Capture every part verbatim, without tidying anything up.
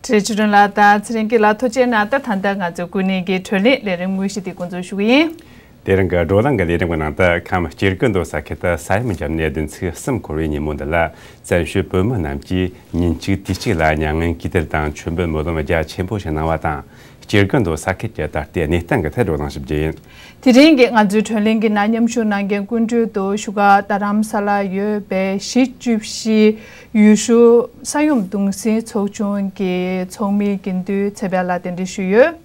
བཀྲ་ཤིས་ཚེ་རིང་ལགས་དང་ཚེ་རིང་སྐྱིད་ལགས་ཐུགས་རྗེ་གནང་། ད་ད་ལྟ་ང་ཚོའི་སྐུ་ཉིད་ཀྱི་བགྲོ་གླེང་ལས་རིམ་དངོས་གཞི་དེ་འགོ་འཛུགས་ཞུ་གི་ཡིན། དེ་རིང་གི་བགྲོ་གླེང་གི་ལས་རིམ་གྱི་ནང་དུ་ཁམས་སྐྱེ་རྒུ་མདོ་ས་ཁུལ་དུ་ས་ཡོམ་བརྒྱབ་ནས་བདུན་ཚིགས་གསུམ་འཁོར་བའི་ཉིན་མོ་འདི་ལ། བཙན་བྱོལ་བོད་མི་རྣམས་ཀྱིས་ཉིན་གཅིག་དུས་གཅིག་ལ་མྱ་ངན་གུས་འདུད་དང་མཆོད་འབུལ་སྨོན་ལམ་རྒྱ་ཆེན་པོ་ཞིག་གནང་བ་དང་། སྐྱེ་རྒུ་མདོ་ས་ཁུལ་གྱི་ད་ལྟའི་གནས་སྟངས་ཀྱི་ཐད་བགྲོ་གླེང་ཞིབ་རྒྱུ་ཡིན། དེ་རིང་གི་ང་ཚོའི་བགྲོ་གླེང་གི་ནང་མཉམ་ཞུགས་གནང་མཁན་སྐུ་མགྲོན་དུ་བཞུགས་སྒར་རྡ་རམ་ས་ལར་ཡོད་པའི་གཞིས་བཅུ་བཞི་ཡུལ་ཤུལ་ས་ཡོམ་གདུང་སེམས་ཚོགས་ཆུང་གི་ཚོགས་མི་དགེ་འདུན་ཚེ་འཕེལ་ལགས་གདན་འདྲེན་ཞུས་ཡོད།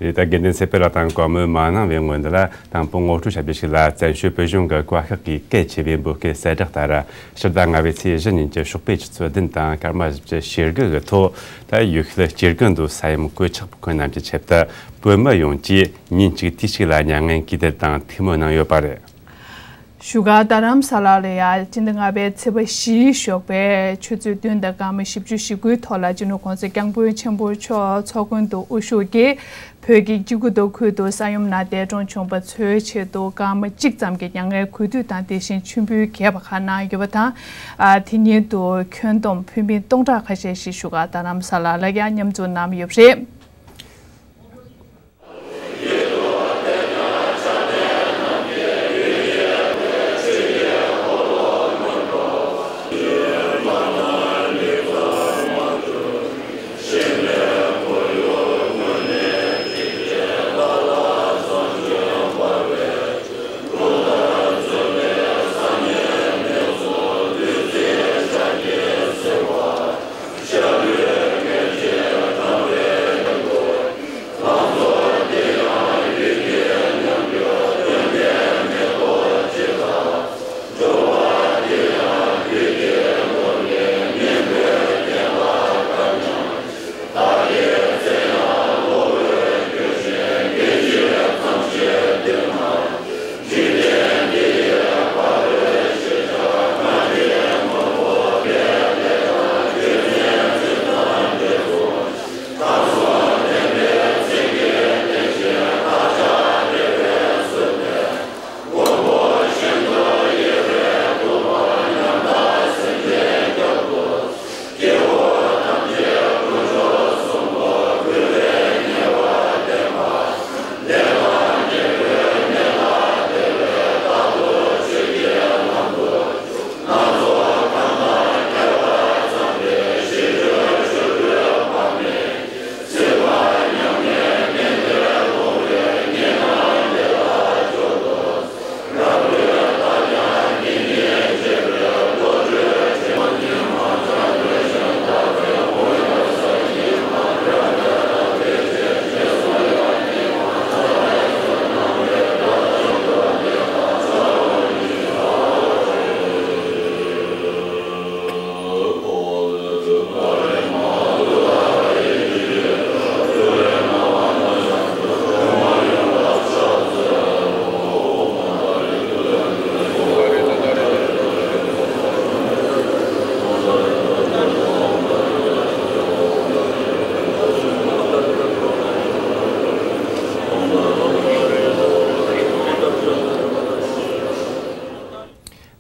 རེད། ད་དགེ་འདུན་ཚེ་འཕེལ་ལགས་དང་བཀའ་མོལ་མ་གནང་བའི་སྔོན་དུ་ལ། དང་པོ་ངོ་སྤྲོད་བྱ་རྒྱུ་ཞིག་ལ། བཙན་བྱོལ་བོད་གཞུང་གི་བཀའ་ཤག་གིས་གལ་ཆེ་བའི་འབོད་སྐུལ་གསལ་བསྒྲགས་ལྟར། ཕྱི་ཟླ་ལྔ་པའི་ཚེས་བཞི་ཉིན་གྱི་ཞོགས་པའི་ཆུ་ཚོད་བདུན་དང་སྐར་མ་བཞི་བཅུ་ཞེ་དགུ་གི་ཐོག་ད་ཡུལ་ཤུལ་སྐྱེ་རྒུ་མདོ་ས་ཡོམ་གོད་ཆག་ཕོག་མཁན་རྣམས་ཀྱི་ཆེད་དུ། བོད་མི་ཡོངས་ཀྱིས་ཉིན་གཅིག་དུས་གཅིག་ལ་མྱ་ངན་གུས་འདུད་དང་ཐུགས་སྨོན་གནང་ཡོད་པ་རེད། བཞུགས་སྒར་རྡ་རམ་ས་ལ་ལ་ཡང་སྤྱི་ཟླ་ལྔ་པའི་ཚེས་པ་བཞིའི་ཞོགས་པའི་ཆུ་ཚོད་བདུན་དང་སྐར་མ་བཞི་བཅུ་ཞེ་དགུའི་ཐོག་ལ། སྤྱི་ནོར་༸གོང་ས་༸སྐྱབས་མགོན་ཆེན་པོ་མཆོག་ཚོགས་མགོན་དུ་དབུ་བཞུགས་ཀྱིས། བོད་ཀྱི་སྐྱེ་རྒུ་མདོ་ཁུལ་དུ་ས་ཡོམ་ནང་འདས་གྲོངས་བྱུང་བ་ཚོའི་ཆེད་དུ་སྐར་མ་གཅིག་ཙམ་གྱི་མྱ་ངན་གུས་འདུད་དང་། དེ་བཞིན་མཆོད་འབུལ་རྒྱས་པ་ཁག་གནང་ཡོད་པ་དང་། ཨ། དེ་ཉིད་དུ་ཁྱོན་བསྡོམས་བོད་མི་སྟོང་ཕྲག་ཁ་ཤས་ཤིག་བཞུགས་སྒར་རྡ་རམ་ས་ལ་ལ་ཡང་མཉམ་འཛོམས་གནང་ཡོད་པ་རེད།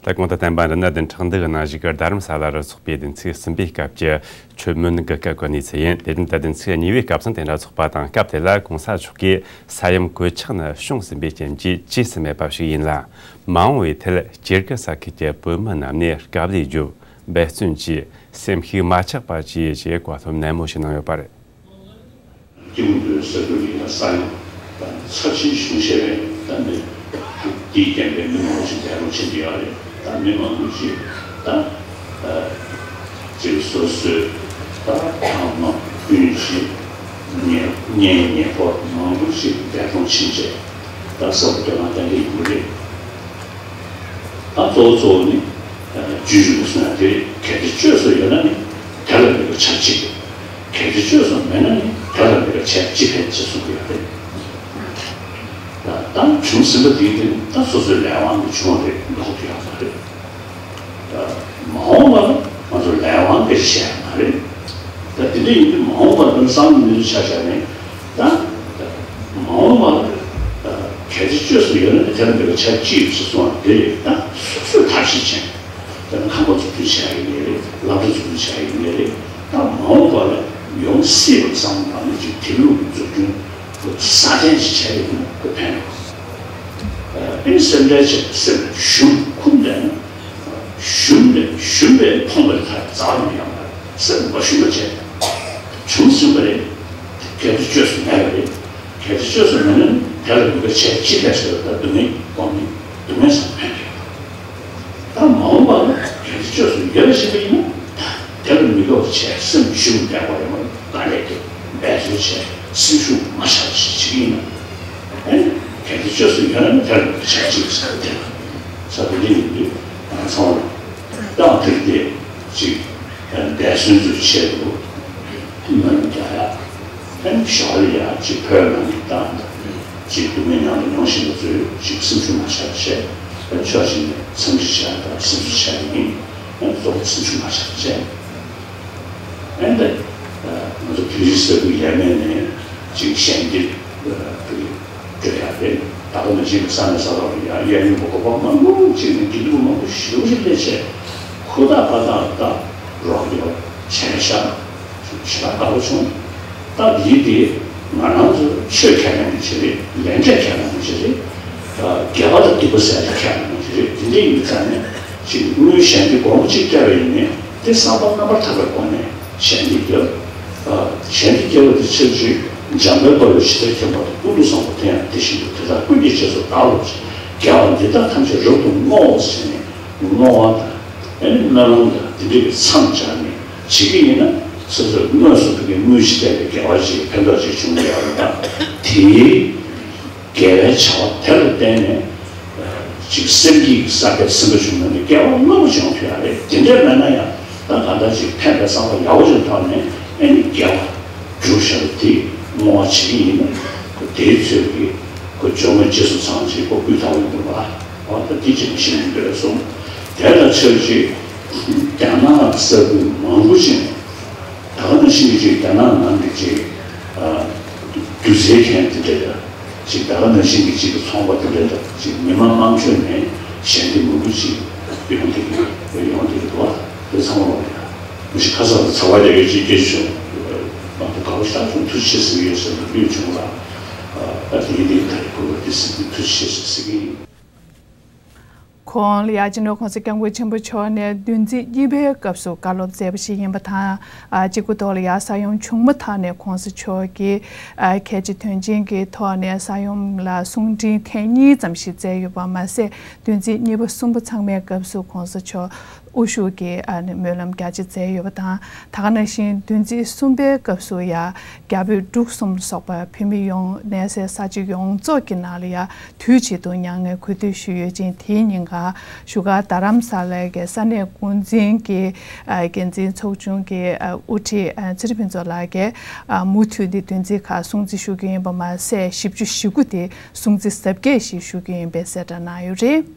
ད་གོང་དུ་བསྟན་པ་འདི་ནི་བདུན་ཕྲག་འདི་གི་ནང་བཞུགས་སྒར་རྡ་རམ་ས་ལ་རུ་ཚོགས་པའི་བདུན་ཚིགས་གསུམ་པའི་སྐབས་ཀྱི་མཆོད་སྨོན་གྱི་སྐབས་ཀྱི་གནས་ཚུལ་ཡིན། དེ་བཞིན་ད་བདུན་ཚིགས་གཉིས་པའི་སྐབས་སུ་དེ་འདྲ་ཚོགས་པ་དང་སྐབས་དེ་ལ་གོང་ས་མཆོག་གིས་ས་ཡོམ་གོད་ཆག་ནི་བྱུང་ཟིན་པའི་རྐྱེན་གྱིས་བཅོས་སུ་མེད་པ་ཞིག་ཡིན་ལ། མ་འོངས་པའི་ཐད་སྐྱེ་རྒུ་ས་ཁུལ་གྱི་བོད་མི་རྣམས་ནས་དཀའ་ལས་བརྒྱབ། འབད་བརྩོན་གྱིས། སེམས་ཤུགས་མ་ཆག་པ་བྱས་ཞེས་བཀའ་སློབ་ནན་མོ་ཞིག་གནང་ཡོད་པ་རེད། སྐྱེ་རྒུ་མདོའི་ས་ཁུལ་འདི་ལ་ས་ཡོམ་དང་ཚབས་ཆེན་བྱུང་བྱས་པས། ད་ནི་དེའི་རྐྱེན་པས་མི་མང་པོ་ཞིག་འདས་གྲོངས་ཕྱིན་བསྡད་ཡོད་རེད། ད་མི་མང་པོ་ཞིག་ད་ཅིག་སོ་སོའི་ད་ཕ་མ་སྤུན་མཆེད་ཉེ་ཉེ་ཉེ་འཁོར་མང་པོ་ཞིག་འདས་གྲོངས་ཕྱིན་བྱས། ད་གསར་དུ་སྡོད་ཁང་གཏན་འཁེལ་ཡོང་གི་རེད། ད་གཙོ་བོ་གཙོ་བོ་ནི། ཨ། བཅོས་གཞི་ལ་སོང་ཡ་དེ་གལ་ཏེ་བཅོས་སུ་ཡོད་ན་ནི་དེ་ལ་དམིགས་པ་ཆ་གཅིག་གལ་ཏེ་བཅོས་སུ་མེད་ན་ནི་དེ་ལ་དམིགས་པ་ཆ་གཅིག་ཕན་ཅེས་གསུང་གི་ཡོད་རེད། ད་ད་བྱུང་ཟིན་པ་དེའི་སྟེང་ད་སོ་སོའི་ལས་དབང་གིས་བྱུང་བ་རེད་ལབ་ཐུབ་ཡག་མ་རེད། ད་མ་འོངས་པ་ལ་ང་ཚོ་ལས་དབང་སྐད་ཆ་བཤད་ཡག་མ་རེད། ད་དེ་འདྲ་ཡིན་དུས་མ་འོངས་པ་ལ་བསམ་བློ་མི་འདུག་ཆ་བཞག་ནས། ད་མ་འོངས་པ་ལ་གལ་ཏེ་བཅོས་སུ་ཡོད་ན་ནི་དེ་ལ་དམིགས་པ་ཆ་གཅིག་ཡོད་ཟེར་གསུངས་པ་དེ་རེད། ད་སོ་སོས་ཐབས་ཤེས་བྱས། དཔེར་ན་ཁང་པ་འཛུགས་སྐྲུན་བྱ་ཡ་ཡིན་ནའི་རེད། སློབ་གྲྭ་འཛུགས་སྐྲུན་བྱ་ཡ་ཡིན་ནའི་རེད། ད་མ་འོངས་པ་ལ་ཡོང་ སྲིད་པ་བསམ་བློ་བཏང་ནས་ཅིག་དེང་རབས་ཀྱི་འཛུགས་སྐྲུན་སྲ་བརྟན་ཅིག་བྱས་ཡོད་ན་ཁོ་ཕན་ཡོད། ཨ་ནི་སེམས་ཁྲལ་བྱས་སེམས་ཞུམ་ཁུམ་བསྡད་ན། ཞུམ་པའི་ཞུམ་པའི་ཕོངས་པའི་མཐར་རྩ་བ་ནས་ཡོང་བ་རེད། སེམས་མ་ཞུམ་པ་བྱས། བྱུང་ཟིན་པ་རེད། གལ་ཏེ་བཅོས་སུ་མེད་པ་རེད། གལ་ཏེ་བཅོས་སུ་མེད་ན་དེ་ལ་མི་དགའ་བྱས་ཅི་ལས་ཟེར་བ་ད་སྡུག་བསྔལ་སྤོང་ནས་སྡུག་བསྔལ་སང་ཕན་གྱི་ཡོད། ད་མ་འོངས་པ་ལ་གལ་ཏེ་བཅོས་སུ་ཡོད་པ་ཞིག་ཡིན་ན་ད་དེ་ལ་མི་དགའ་བ་བྱས་སེམས་ཞུམ་བསྡད་པ་ཡིན་ན་དཀའ་ལས་དེ་འབད་རྩོལ་བྱས་སེམས་ཤུགས་མ་ཆག་ཞིག་བྱེད་ཀྱི་ཡིན་ན། ཨེ་ནི་གལ་ཏེ་བཅོས་སུ་ཡོད་ན་དེ་ལ་མི་དགའ་བྱས་ཅི་ལས་ཟེར་བ་དེ་ལ་ས་དེ་འདྲ་ཡིན་དུས་ང་ཚང་མ་ལ་ཏང་དེར་དེ་ཅིག་འབད་བརྩོན་ཚོའི་ཆེད་དུ་སྨོན་ལམ་རྒྱག་ཡག་ཨ་ནི་ཞོར་ལ་ཡ་ཅིག་བོད་ནང་གི་ཏང་དང་ཅིག་སྡུག་བསྔལ་མྱངས་དང་མྱོང་བཞིན་པ་ཚོས་ཅིག་སེམས་ཤུགས་མ་ཆག་བྱས། ཨ་ནི་ཕྱོགས་གཅིག་ནས་འཚམས་འདྲི་བྱས་དང་སེམས་གསོ་བྱས་ཡིན། ཨ་ནི་གཙོ་བོ་སེམས་ཤུགས་མ་ཆག་བྱས། ཨ་ནི་ད་ང་ཚོ་བོད་རིགས་ས་ཁུལ་ཡས་མས་ནས་ཅིག་གཞན་སྡེ་བོད་སྐྱོད་ཡག་རེད། ད་ག་ནང་བཞིན་གྱི་ས་གནས་ས་ཐོག་ལ་ཡ་གཡས་གཡོན་གྱི་འགོ་པ་མང་པོ་ཅིག་ནས་དགེ་ལུགས་མང་པོ་ཞེ་པོ་ཅིག་སླེབས་བྱས་ཧུར་ཐག་པ་ཐག་ད་རོགས་སྐྱོར་བྱས་ཤག་ཞེ་དྲག་དགའ་པོ་བྱུང་། ད་འདི་དེ་ང་རང་ཚོ་ཆོས་ཁས་ལེན་གྱི་ཆེད་རེད། ལས་འབྲས་ཁས་ལེན་གྱི་ཆེད་རེད། དགེ་བ་དང་སྡིག་པ་ཟེར་ཡག་ཁས་ལེན་གྱི་ཆེད་རེད། དེ་འདྲ་ཡིན་པའི་ཆ་ནས་ཅིག་དངུལ་གཞན་སྡེ་སྒོར་མོ་གཅིག་སྤྲད་པ་ཡིན་ནའི་དེ་བསམ་པ་རྣམ་པར་དག་པའི་སྒོ་ནས་གཞན་སྡེ་རྒྱབ། གཞན་སྡེ་རྒྱབ་པ་དེ་ཕྱིར་ཅིག་འཇམ་དཔལ་དཔའ་བོས་ཇི་ལྟར་མཁྱེན་པ་དང་། ཀུན་ཏུ་བཟང་པོ་དེ་ཡང་དེ་བཞིན་དུ། དེ་དག་ཀུན་གྱི་རྗེས་སུ་བདག་སློབ་ཅིང་། དགེ་བ་འདི་དག་ཐམས་ཅད་རབ་ཏུ་བསྔོའོ་ཟེར་ནས་བསྔོ་བ་དང་ཨ་ནི་སྨོན་ལམ་དང་དེ་འདྲ་གི་མཚམས་སྦྱར་ནས་བྱེད་ཀྱི་ཡིན་ན་སོ་སོས་དངོས་སུ་ཕ་གིའི་དངུལ་གྱིས་བལྟས་པའི་དགེ་བ་ཅིག་ཕན་ཐོགས་ཅིག་བྱུང་གི་ཡོད་རེད། ད་དེའི་དགེ་བའི་བྱ་བ་དེ་ལ་བརྟེན་ནས་ཅིག་སེམས་ཀྱི་གསར་པའི་སེམས་པ་བྱུང་ན་ནི་དགེ་བ་རྣོ་པོ་ཅིག་ཡོང་ཐུབ་ཡག་རེད། དེ་འདྲ་མེད་ན་ཡང་ད་གང་ལྟར་ཅིག་ཕན་པའི་བསམ་པ་ཡག་པོ་ཅིག་ཐོག་ནས་ཨ་ནི་དགེ་བ་སྒྲུབ་བཞག་པ་དེ་བསྔོ་བ་བྱེད་ཀྱི་ཡིན་ན་དེའི་ཚོད་ཀྱིས་ཁོ་འཇོག་མོས་རྗེས་སུ་ཚང་ཅིག་ཁོ་སྤུས་དག་པོ་ཡོང་གི་རེད་པ། འོ་ད་དེ་ཅིག་ཤེས་ན་འདོད་སོང་། དེ་ལ་ཕྱིར་ཅིག་རྒྱ་ནག་ས་ཁུལ་མང་པོ་ཅིག་ད་ག་ནང་བཞིན་གྱི་ཅིག་རྒྱ་ནག་ནང་གི་ཅིག་ཨ་སྒྱུ་རྩལ་མཁན་དེ་འདྲ་ཡ་ཅིག་ད་ག་ནང་བཞིན་གྱི་ཅིག་ཚོང་པ་དེ་འདྲ་དང་ཅིག་མི་མང་དམངས་ཁྲོད་ནས་གཞན་སྡེ་མང་པོ་ཅིག་ཡོང་གི་ཡོད་ཡོང་གི་འདུག་བ། དེ་ཚང་མ་ལོག་ཡ་མི་ཤི་ཁ་སང་ལ་ཚ་བ་རྒྱག་ཡོད་ཅིག་སྐད་ཆ་བྱུང་། མང་པོ་དགའ་པོ་ཤ་ཚུགས་ཐུགས་རྗེ་ཆེ་ཟེར་གྱི་ཡོད་ཟེར་ན་ལུས་བྱུང་ལ། ཨ་དེ་ཡིན་དེ་ག་རེ་དགོས་པ་དེ་ཟེར་གྱི་ཐུགས་རྗེ་ཆེ་ཟེར་གྱི་ཡིན། ཁོང་ལ་ཡ་སྤྱི་ནོར་༸གོང་ས་༸སྐྱབས་མགོན་ཆེན་པོ་མཆོག་ནས་བདུན་ཚིགས་གཉིས་པའི་སྐབས་སུ་བཀའ་སློབ་སྩལ་བ་ཞིག་ཡིན་པ་དང་། ཨ་གཅིག་པུ་ཐོག་ལ་ཡ་ས་ཡོམ་བྱུང་མ་ཐག་ནས་༸གོང་ས་མཆོག་གིས་ཨ་གལ་ཆེ་དོན་ཆེན་གྱི་ཐོག་ནས་ས་ཡོམ་ལ་གསུང་འཕྲིན་ཐེངས་གཉིས་ཙམ་ཞིག་སྩལ་ཡོད་པ་མ་ཟད། བདུན་ཚིགས་གཉིས་པ་གསུམ་པ་ཚང་མའི་སྐབས་སུ་༸གོང་ས་མཆོག་དབུ་བཞུགས་ཀྱིས་ཨ་ནི་སྨོན་ལམ་རྒྱ་ཆེ་མཛད་ཡོད་པ་དང་། ད་ག་ནང་བཞིན་བདུན་ཚིགས་གསུམ་པའི་སྐབས་སུ་ཡ་རྒྱ་བོད་འབྲུག་གསུམ་ལ་སོགས་པ་བོད་མི་ཡོངས་གནས་སའི་ས་ཆ་ཡོངས་རྫོགས་ཀྱི་ནང་ལ་ཡ་དུས་གཅིག་ཏུ་མྱ་ངན་གུས་འདུད་ཞུས་ཡོད་ཅིང་། དེའི་ཉིན་ཀ་བཞུགས་སྒར་རྡ་རམ་ས་ལའི་གི་ས་གནས་འགོ་འཛིན་གྱི་ཨ་འགན་འཛིན་ཚོགས་ཆུང་གི་ཨ་དབུ་ཁྲིད་ཨ་ཚེ་རིང་ཕུན་ཚོགས་ལགས་ཀྱིས་ཨ་མུ་མཐུད་དེ་བདུན་ཚིགས་ཁག་སྲུང་བརྩི་ཞུ་རྒྱུ་ཡིན་པ་མ་ཟད། བཞི་བཅུ་ཞེ་དགུ་དེ་སྲུང་བརྩི་གཟབ་རྒྱས་ཤིག་ཞུ་རྒྱུ་ཡིན་པའི་གསལ་བསྒྲགས་གནང་ཡོད་རེད།